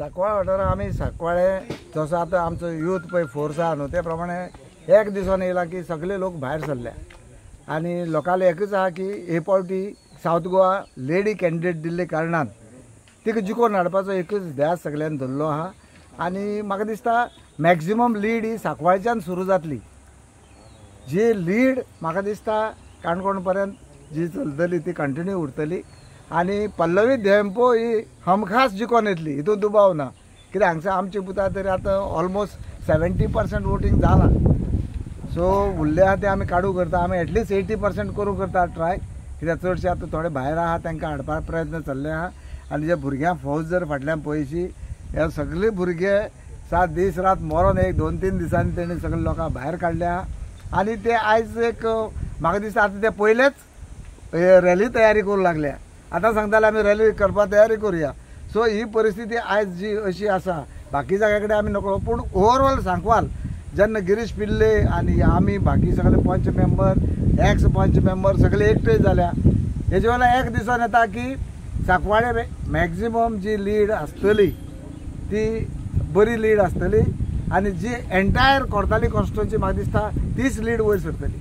सांकवाळ वाठारांत आमी सांकवाळे जसो आतां आमचो यूथ पळय फोर्स आहा न्हू ते प्रमाणे एक दिसान येयला की सगळे लोक भायर सरल्या आनी लोकांले एकच आहा की हे फावटी सावथ गोवा लेडी कॅन्डिडेट दिल्ले कारणान तिका जिखोवन हाडपाचो एकच ध्यास सगळ्यांनी धरलो आहा आनी म्हाका दिसता मॅक्झिमम लीड ही सांकवाळच्यान सुरू जातली. जी लीड म्हाका दिसता काणकोण पर्यंत जी चलतली ती कंटिन्यू उरतली आनी पल्लवी धेंपो ही हमखास जिखोन येतली हितून दुबाव ना. कित्याक हांगसर आमचे पुता तरी आतां ऑलमोस्ट 70% वोटींग जालां. सो उरले आहा ते आमी काडू करता, आमी एटलिस्ट 80% करूं करता ट्राय. कित्याक चडशे आतां थोडे भायर आहा तांकां हाडपाक प्रयत्न चल्ले आहा आनी जे भुरग्यां फौज जर फाटल्यान पळयशी हे सगळे भुरगे 7 दीस रात मरोन 1 2 3 दिसांनी तेणी सगळे लोकांक भायर काडले आहा आनी ते आयज एक म्हाका दिसता आतां ते पयलेच रॅली तयारी करूं लागल्या. आतां सांगताले आमी रॅली करपाक तयारी करुया. सो ही परिस्थिती आयज जी अशी आसा बाकी जाग्या कडेन आमी नकळो, पूण ओवरऑल सांकवाल जेन्ना गिरीश पिल्ले आनी आमी बाकी सगळे पंच मेंबर एक्स पंच मेंबर सगळे एकठांय जाल्या हेजे वेल्यान एक दिसान येता की सांकवाळे मॅक्झिमम जी लीड आसतली ती बरी लीड आसतली आनी जी एंटायर कोर्ताली कॉन्स्टिट्युएन्सी म्हाका दिसता तीच लीड वयर सरतली.